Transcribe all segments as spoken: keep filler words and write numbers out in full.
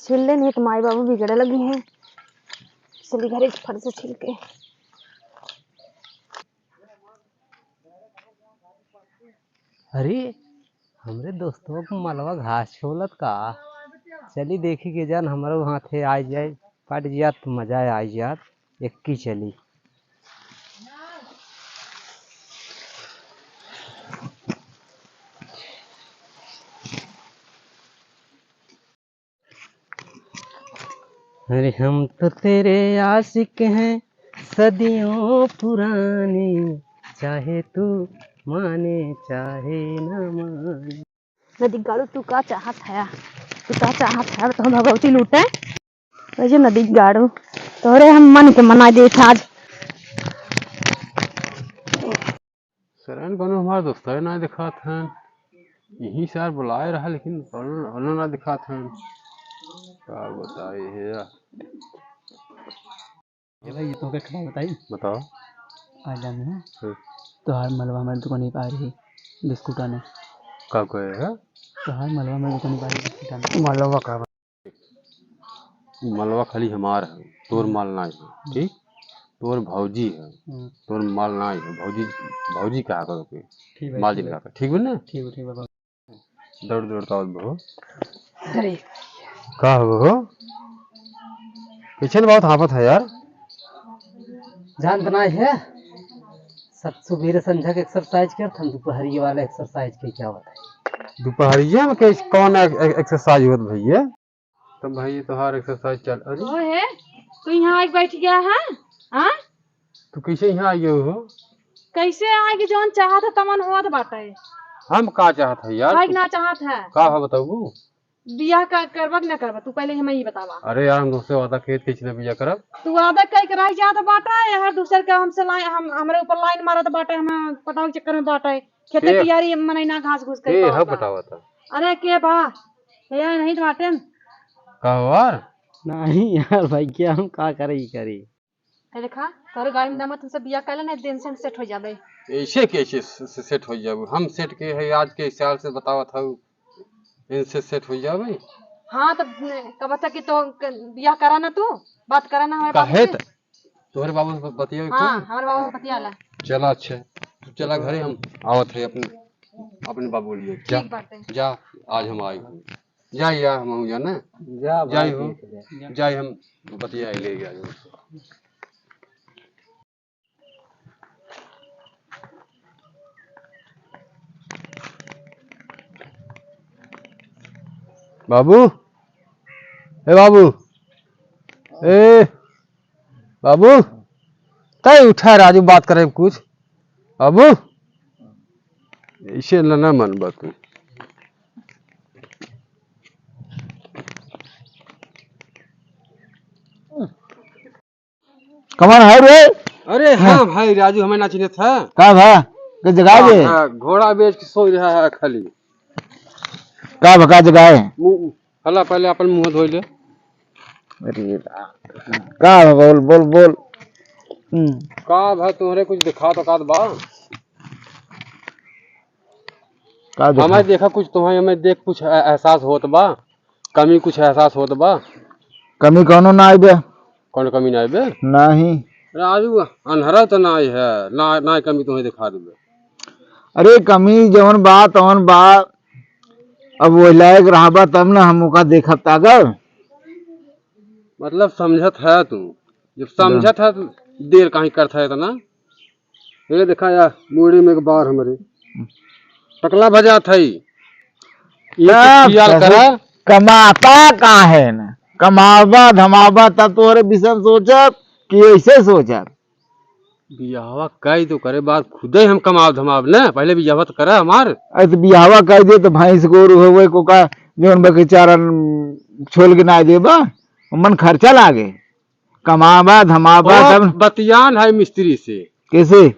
छील ले, नहीं तो माई बाबू बिगड़े लगी हैं। चली घरे फट से छील के। अरे, हमरे दोस्तवा को मलवा घास छोलत का? चली देखी के जान, हमरो हाथे आ जाए, पट जात, मजा आ जात, एक की चली। अरे हम तो तेरे आशिक हैं सदियों पुराने, चाहे तू माने चाहे ना माने। नदी गाड़ू, तू का चाहत है? तू का चाहत है? तो हम भगवती लूटे। वैसे नदी गाड़ू, तोरे हम मन के मना देत आज। सरन कौनो हमार दोस्त है ना दिखात हैं। यही सार बुलाए रहा, लेकिन कौनो, कौनो ना दिखात हैं। का बताई है यार? ए भाई, ये तो एक बात बताई। बताओ। आज जाने हैं। हाँ। तोहार मलवा हमारे दुकान पे आ रही बिस्कुटा ने। का कहे है? तोहार मलवा हमारे दुकान पे आ रही बिस्कुटा ने। मलवा का? मलवा खाली हमार है, तोर माल ना है, ठीक? तोर भौजी है, हम्म। तोर माल ना है, भौजी, भौजी कहा करो के, ठीक है, माल ठीक जिन है। कहा कर, ठीक बा ना? ठीक बा, ठीक बा, बाबा। दौड़ दौड़ का आवत बहो। अरे। का हो बहो? पीछे न बहुत हाफत है यार। जानत ना है, सब सुबेरे संझा के exercise करत हम, दोपहरिया वाला exercise के क्या होता है? दोपहरिया में कैस-, कौन ए-, ए-, exercise होत भैया? तो भाई, तोहार exercise चल, अरे। ओहे, तू यहाँ आके बैठ गया है? हाँ? तू कैसे यहाँ आ गयो हो? कैसे आए कि जौन चाहत है, तमन होत बाटे। हम का चाहत है यार? भाई तू ना चाहत है। का है बताऊ? बियाह का करबा कि ना करबा? तू पहले हमें ये बतावा। अरे यार, हम दोस्त से वादा किए, कैसे ना बियाह करब? तू वादा कई के रह जात बाटे, यार दूसर के हमसे line, हम, हमरे ऊपर line मारत बाटे, हम पटावे के चक्कर में बाटे। खेते के कियारी मनई ना घास घूस के के पावत ह बा। पटावत ह? अरे के बा? हे यार नहीं तो बाटे न। का हो यार? नहीं यार भाई, क्या हम का करे ही करी। ए देखा, तोरे गाड़ी में दम है, तुमसे बियाह कर लेना, दिन से हम set हो जाबे। ऐसे कैसे से-, से-, set हो जाबे? हम set के है आज के साल से बतावत हऊ, इनसे set हो जाबे। हाँ, तब कब तक कि तो क-, बियाह करा ना तू, बात करा ना हमारे बाबू काहे से। त-, तोहरे बाबू से बतिया हाँ, तू? हमारे बाबू से बतिया ला। चला अच्छा, तू चला घरे, हम आवत है अपने, अपने बाबू लिए। जा, ठीक बाटे। जा, आज हम आए। जाई या हम जाना। जा भाई, जाई हो। ठीक है। जाई हम बतिया ले जाई। बाबू, ए बाबू, ए बाबू, तय उठा राजू, बात करे कुछ। बाबू, ऐसे न, न मन बात। कमन है रे? अरे हाँ। हाँ भाई, राजू हमें ना चिन्हत है। का भा? के जगाए हाँ, दे? हाँ, घोड़ा बेच के सोई रहा है खाली। का भा, का जगाए? मु-, हला पहले अपन मुँह धोई ले। अरे राम। का भा, बोल, बोल, बोल। हम्म। का भा, तोहरे कुछ दिखा तो का बा? का देखा? हमें देखा कुछ, तुम्हें हमें देख कुछ ए-, एहसास होत बा? कमी कुछ एहसास होत बा? कमी कौनो ना आइबे। कौनो कमी ना आइबे? नहीं। राजू, अन्हरा तो ना आई है, ना, ना कमी तुम्हें दिखा देबे। अरे कमी जौन बा, तौन बा, अब वो लायक रहबा तब ना हम ओका देखब ताकब। मतलब समझत है तू, जब समझत है तो देर काहे करत है इतना? ये देखा यार, मूड़ी में एक बार हमरे टकला भजा था ई। ये तब ख्याल ससुर करा। कमाता का है ना? कमावा धमावा तब तोहरे विषय में सोचब कि ऐसे सोचब? बियाहवा कई तो करे बाद खुदे हम कमाव धमाव ना, पहले बियाहवा तो करा हमार। अरे तो बियाहवा कई दे तो भैंस गोरू होवे को का जौन बा के चारा छोल के ना देबा, मन खर्चा लागे। कमाबा धमाबा ओ, तब। बतियान है मिस्त्री से। कैसे?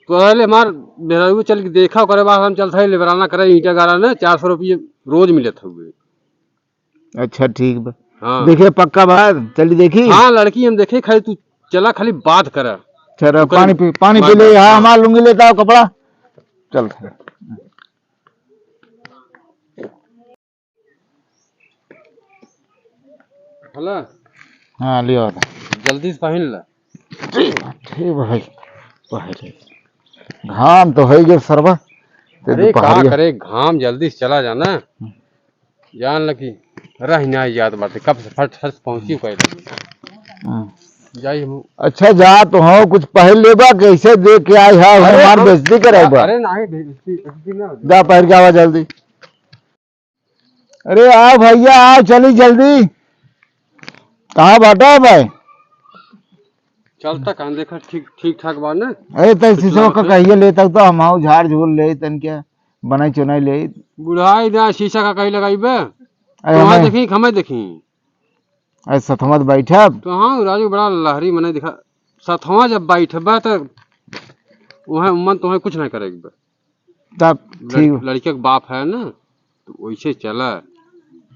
पहले हमार मेहरारू चल के देखा, ओकरे बाद हम चलत है लेबराना करे, ईंटा गाड़ा ने चार सौ रुपये रोज मिलत हुए। अच्छा, ठीक बा। हाँ। देखे पक्का बात, चली देखी। हाँ, लड़की हम देखे, खाली तू चला, खाली बात करा। चला, ओकरे पानी पी, पानी पी ले, हाँ, हाँ। हमार लुंगी लेता हो, कपड़ा। चल। हला। हाँ, लियो। जल्दी से पहिन ला। ठीक बा, ठीक बा भाई, पहिले। घाम तो है ये सरवा। ते अरे, का दुपहरिया करे, घाम, जल्दी से चला जाना। हम्म। जान ल कि रह ना याद बाटे, कब से फट फट पहुँची कह लगी। हम्म। जाई हम। अच्छा, जा तो हो, कुछ पहन लेबा, कैसे दे के आए हा, अरे, हमार हम बेइज्जती करे बा। अरे, नहीं, बेइज्जती, बेइज्जती ना हो। जा, पहन के आवा जल्दी। अरे आओ भैया, आओ, चली जल्दी। कहाँ बाटा है भाई? चलता कहाँ, देखा, ठीक, ठीक ठाक बा ना? अरे, तो तो शीशो चला का तो। कहिए लेता तो हम आओ, झाड़ झूल ले तन क्या, बनाई चुनाई ले। बुढ़ाई ना, शीशा का कहीं लगाई बे? अरे, तुम्हारे हमें देखी, हमें देखी। अरे, सथवा तो बैठब। तो हाँ, राजू बड़ा लहरी मने दिखा। सथवा जब बैठबा तो वहाँ मन तुम्हें कुछ नहीं करेगी बे। तब लड़-, ठीक। लड़के के बाप है ना, तो वैसे चला।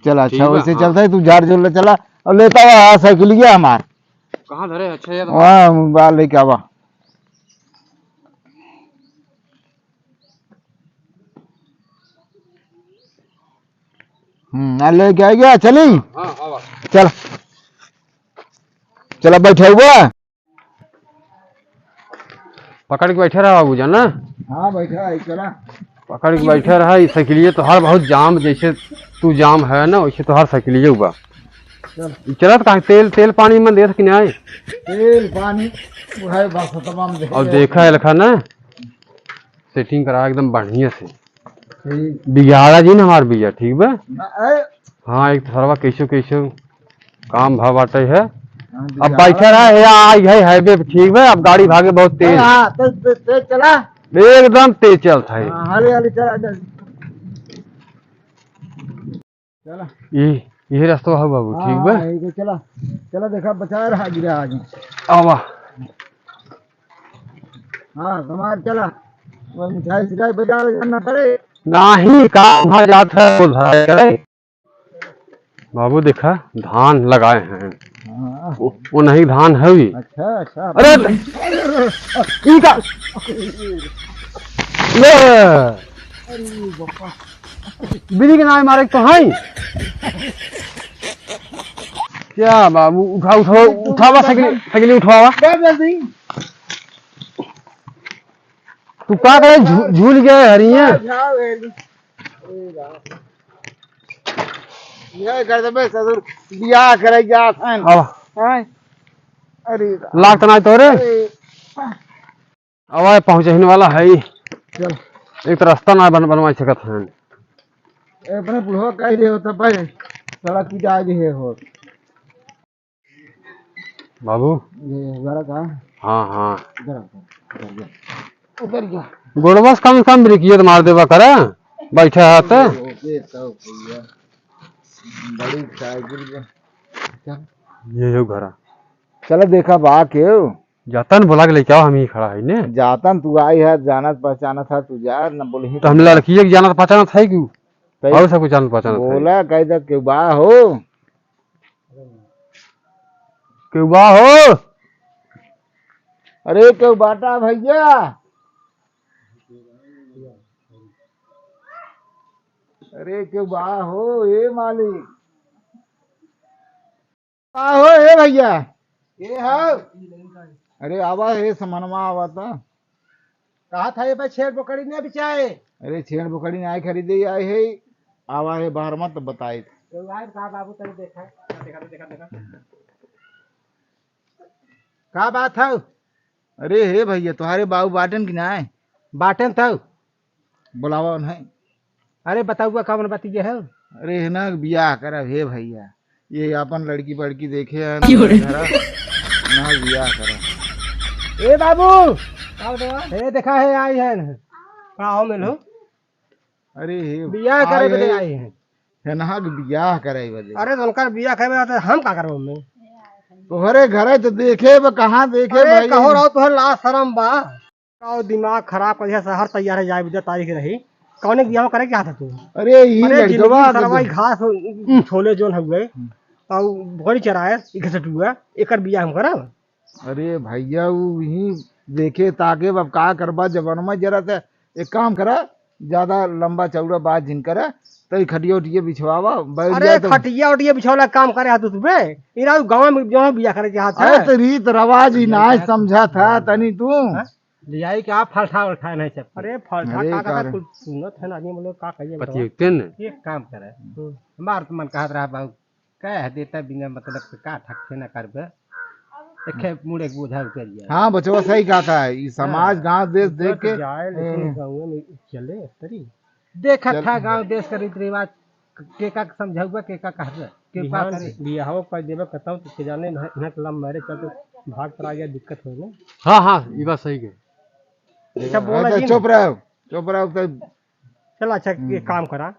चला, अच्छा, ठीक बा, वैसे हाँ। चलता है, तू झाड़ झूल ले चला। और लेता हुआ साइकिलिया हमार। कहाँ धरे? अच्छा, ये तो वहाँ बा, लेके आवा। हम्म, आ लेके आ गया, चली? हाँ, आवा। चल। चला, बैठे हुआ। पकड़ के बैठे रहा बाबू जान ना। हाँ, बैठा है, चला। पकड़ के बैठे रहा, ई साइकिलिए तोहार बहुत जाम, जैसे तू जाम है ना, वैसे तोहार साइकिलिए बा। चल। ई चलत कहाँ, तेल, तेल पानी में देत कि नहीं? तेल पानी, वो है बस, तमाम देख और ले। देखा है लखा ना, सेटिंग करा एकदम बढ़िया से। ठीक। बिगाड़ा जी ना हमार भैया, ठीक बा? ना, ए। हाँ, एक तो सरवा कैसो कैसो काम भा बाटे है। हाँ, अब बिगाड़ा। बैठा रहा है, या आई है हाईवे पे, ठीक बा? अब गाड़ी भागे बहुत तेज। हाँ, तेज, तेज, तेज चला। एकदम तेज चलत है। हाँ, हाली, हाली चला, चल। चला। ये, ये रास्ता है बाबू, ठीक बा? हाँ, यही तो चला। चला, देखा, बचा रहा, गिरा आगे। आवा। हाँ, समार चला। वो मिठाई सिठाई बजा ले, जाना पड़े। नाही, का वहाँ जात है, बोल रहा है, करे। बाबू देखा, धान लगाए हैं। हाँ। वो, वो नहीं धान है भी। अच्छा, अच्छा। अरे, ई का? ले। अरे बापा। बीड़ी के नाम मारे तो है। क्या बाबू, उठा, उठावा, उठावा, साइकिल, साइकिल उठावा। क्या जल्दी? तू का करे, झू-, झूल गया है हरिया? क्या झाव है? ए राम। यह कर दे बे ससुर, बियाह करे जात हन। आवा। हैं? अरे राम। लाग तो नहीं तोरे? अरे। अब आए पहुँचहिन वाला है। चल। एक तो रास्ता ना बन-, बनवा सकत हैं। ए, अपने बुढ़वा कह रहे हो तब भाई, सड़क की जा रही है हो। बाबू। ये बड़ा का? हाँ, हाँ। इधर आ, इधर जा। उधर जा। गोड़वा से कम से कम ब्रेकिए तो मार देबा करे। बैठे हाथ। ओ, ये तो भैया। बड़ी साइकिल पे। चल। ये हो घरा। चलो देखा बा केहू। जातन बोला के लेके आओ, हम ही खड़ा है ने। जातन तू आई है, जानत पहचानत है, तू जा, न बोलही तो हम तो। लड़किए के जानत पहचानत है क्यों? तै और सब कुछ जानत पहचानत है। बोला, कह दे केहू बा हो। केहू बा हो? अरे केहू बाटा भैया? अरे केहू बा हो ए मालिक? बा हो ए भैया? ए हाउ? अरे आवा हे समनवा आवा ता। कहा था ये भाई छेड़ बोकड़ी नहीं बिचाए? अरे छेड़ बोकड़ी नहीं खरीदे आए है, आवा है बाहर मत बताए। तो आए का बाबू तनी देखा, देखा, देखा, देखा। का बात है? अरे हे भैया, तुम्हारे बाबू बाटन की ना है? बाटन था। बुलावा उन्हें। अरे बताउआ, कौन बतिये है? अरे है ना, बियाह करब हे भैया, ये अपन लड़की बड़की देखे हैं क्यों रे? घरा, ना बियाह करब। ए बाबू, का बतावा? ए देखा है, आई है ना। का हो मिलो? अरे हे, बियाह करे आए बदे हैं। आई है। है ना, बियाह करे बदे। अरे तो उनका बियाह करे बदे हम का करब में? तोहरे घरे तो देखे बा, कहाँ देखे अरे भाई? कहो रहो, तोहर लाज शरम बा। और दिमाग खराब कर दिया, शहर तैयार है, जाए बजे तारीख रही। कौने के बियाह करे क्या था तू? अरे, ई अरे, लड़कवा जिंदगी के सरवाई दे- घास, उ, उ, छोले जोन हुए, हम्म। और बकरी चराए, ई घसटुआ, एकर बियाह हम करब? अरे भैया, उ ही देखे ताके, अब का करबा, जमाना में जरा से एक काम करा, ज्यादा लंबा चौड़ा बात जिन करे, तो ई खटिया उटिया बिछवावा, बैठ अरे, जाए तो। खटिया उटिया बिछवाला काम करे हाथ उसमें। इरा गाँव में जो बिया करे के हाथ अरे, है। तो रीत रवाज ही बिया नाय करे। समझा था तनी तू। हाँ? लियाई के आप फलठा उलठा नहीं सकते। अरे, फलठा अरे, का का का रे? कुछ सुनत है ना, आदमी बोले, का कहिए बताओ? पतियुक्तिन। एक काम करे। हम्म। हमार तो मन कहत रहा बाबू, कह देता बिना मतलब के का ठकसे ना करबे। एके मुड़े के बोझा उतर जाए। हाँ, बचवा सही कहता है। ई समाज हाँ। गांव देश देख इज्जत के, जाए, लेकिन हम्म। गाँव में चले तरी। देखत चल। था गाँव देश का रीति रिवाज, के का समझाउबा, के का कहबे, के का बिहान करे। बियाहो कर देबे कतौ तो के जाने ना, ना लव मैरिज चलते भाग पर आ गया, दिक्कत हो ना। हाँ, हाँ, ई बात सही है। अच्छा, बोला हाँ, तो जी ना। चुप रहो, चुप रहो तो। चल, अच्छा, हम्म। एक काम करा,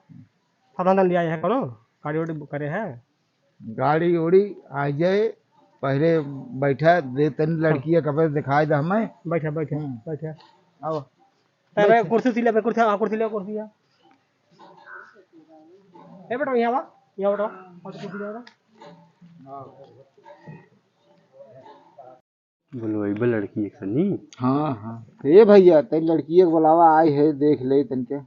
साधन लिया है करो, गाड़ी वाड़ी करे है। गाड़ी उड़ी आ जाए, पहले बैठा दे तनी लड़किया कपड़े दिखाई दे हमें। बैठा, बैठा, हम्म। बैठा। आओ। तबे बैठ। कुर्सी उसी ले, कुर्सी, हाँ, कुर्सी ले, कुर्सी ले। ए बेटा, यहाँ आवा, यहाँ बैठो, और कुर्सी ले आओ। बोलवाइबे लड़की एक सनी। हाँ, हाँ। ए भैया, ते लड़की एक बुलावा आई है, देख ले तनके।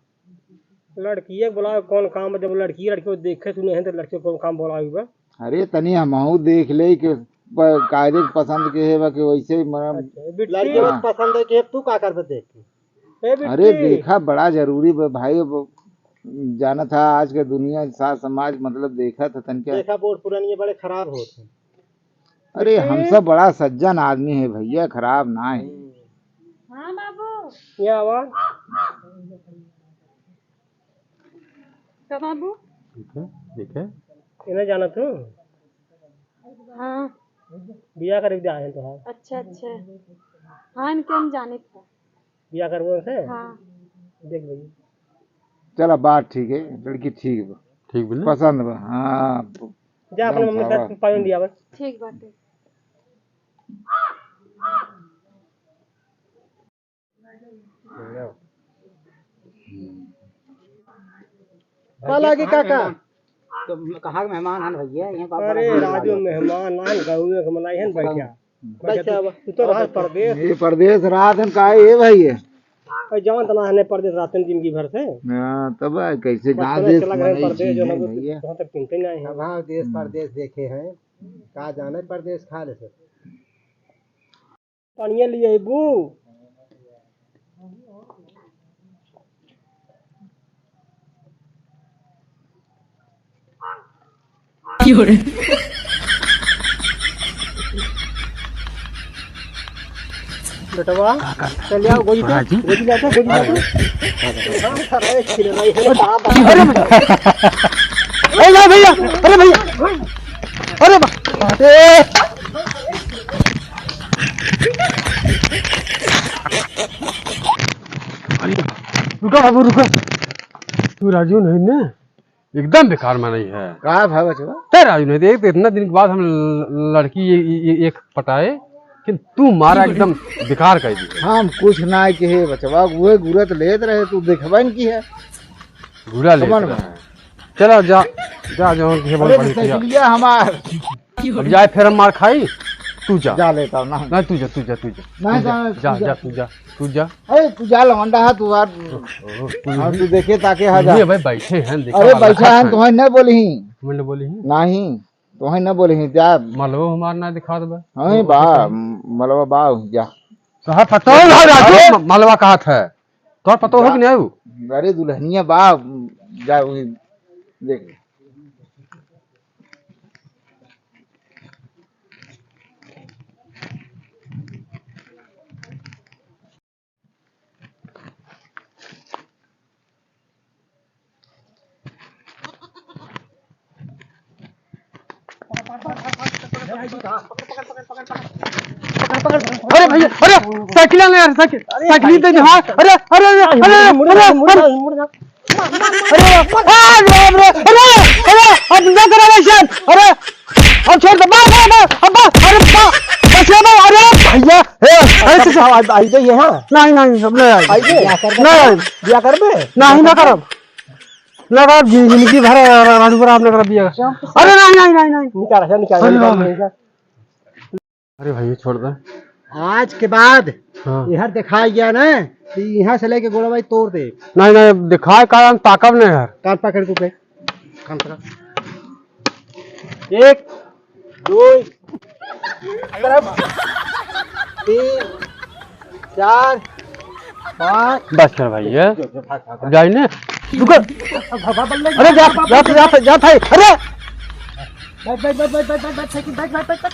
लड़की एक बुलावे कौन काम है? जब लड़की, लड़की को देखे सुने हैं तो लड़की को कौन काम बुलावे बा? अरे तनी हमहू देख ले कि प-, कायदे के पसंद के है बा कि वैसे ही मरम। अच्छा, बिट्टी। लड़की हाँ। पसंद है कि तू का करबे देख के? ए बिट्टी। अरे देखा, बड़ा जरूरी बा भाई, अब जानत है आज के दुनिया, सास समाज मतलब देखत है तनके। देखा, बूढ़ पुरानिया बड़े खराब होत हैं। अरे, हम सब बड़ा सज्जन आदमी है भैया, खराब ना है। हाँ बाबू। ये आवा। का बाबू? ठीक है, ठीक है। इन्हें जाना तू? हाँ। बिया करे के आए हैं तो हाँ। अच्छा, अच्छा। हाँ, इनके हम जाने थे। बिया करबो से? हाँ। देख भैया। चला, बात ठीक है, लड़की ठीक बा। ठीक बोले? पसंद बा, हाँ। जा अपने एकदम मम्मी से सारा। पानी लिया बस। ठीक बाटे। का लागी काका? तो कहाँ के मेहमान हन भैया? यहाँ बाप अरे बड़ा राजू, मेहमान आन, गौए के मनाई हन, बैठा। बैठा, बैठा, तू, अब तू तो रहा परदेश। ये परदेश रात हम काहे ये भाई है? अरे जान तना है परदेश रातन जिंदगी भर से। हाँ, तब कैसे बचपन गाँव से देश चला गए मनाई परदेश, जी जो है ना, वो भैया। वहाँ तक चिंते नहीं है। अब हाँ, देश हम्म। परदेश देखे हैं, का जाने परदेश खा ले से। पानिया ले अइबू? क्यों रे? बेटवा, चल आओ, गोदी दे, राजू। गोदी ले आ, गोदी ले आ। अरे भैया, अरे भैया, अरे बा-, अरे। अरे, रुका बाबू, रुका। तू राजू नहीं ने? एकदम बेकार मनई है। का भाई बचवा? ते राजू नहीं, देख, इतना दिन के बाद हम ल-, लड़की ये, ये, ये एक पटाए, कि तू मारा एकदम बेकार कर दी। हम कुछ ना कहे बचवा, वो गुरत लेत रहे, तू देखबन की है। गुड़ा लेत समझ में। रहे। चला जा, जा, जा, जा, अरे, बड़ी किया। साइकिलिया हमार। अब जाए फिर हम मार खाई, तू जा। जा लेता हूँ ना। नहीं, तू जा, तू जा, तू जा। नहीं, तू जा, जा, तू जा, जा, जा। तू जा, तू जा। अरे, तू जा लवंडा है, तू यार। ओहो, तू हाँ, नहीं। तू देखे ताके हा जा। ये भाई बैठे हैं, देखा अरे, वाला बैठा खास है, है। तुम्हें नहीं बोली ही। तुम्हें नहीं बोली ही? नहीं, तुम्हें नहीं बोली ही, जा। मलबो हमार ना दिखा देबे। हाँ, वो बा, कैसे कही? मलबा बा, जा। कहाँ पता हो, राजू? अरे! म-, मलबा कहाँ था? तोर पता हो जा। कि नहीं हो? अरे, दुल्हनिया बा, जा, वही देख। अरे भैया, अरे साइकिल आने यार, साइकिल, अरे साइकिल दे दे, हाँ, अरे, अरे, अरे, अरे, मुड़, मुड़, अरे, मुड़, अरे, मुड़, मुड़। अरे, अरे, अरे, अरे, अरे, अब ना करो वैसे, अरे, अब छोड़ दे, बस, बस, बस, अब बस, अरे, बस, बस, बस, अरे, भैया, ए, अरे, से, से, आवाज आई गई है, हाँ। नहीं, नहीं, अब नहीं आई। आई गई? नहीं। बिया करबे? नहीं, ना करब। ना करब, जिन-, जिंदगी भर रा-, रा-, राजू पर आप ना करब बिया। अरे, नहीं, नहीं, नहीं, नहीं। निकाल, निकाल, अरे, निकाल, बाप रे। निकाल। अरे भाई, छोड़ दे। आज के बाद हाँ। इहर देखाय गया ना, तो इहाँ से लेके गोड़वा तोड़ दे। नहीं, नहीं, देखाय का, हम ताकब नहीं यार। कान पकड़ के उठे। कान पकड़। एक, दो, तरफ, तीन, चार, पाँच। बस कर भाई, ये। जो, जो, भाग, भाग, भाग। जाई ने। रुको। भाग, भाग, भाग, भाग, अरे, जा, भाग, जा, भाग, जा, जा, जा, अरे। बैठ, बैठ, बैठ, साइकिल, बैठ, बैठ, बैठ, बैठ।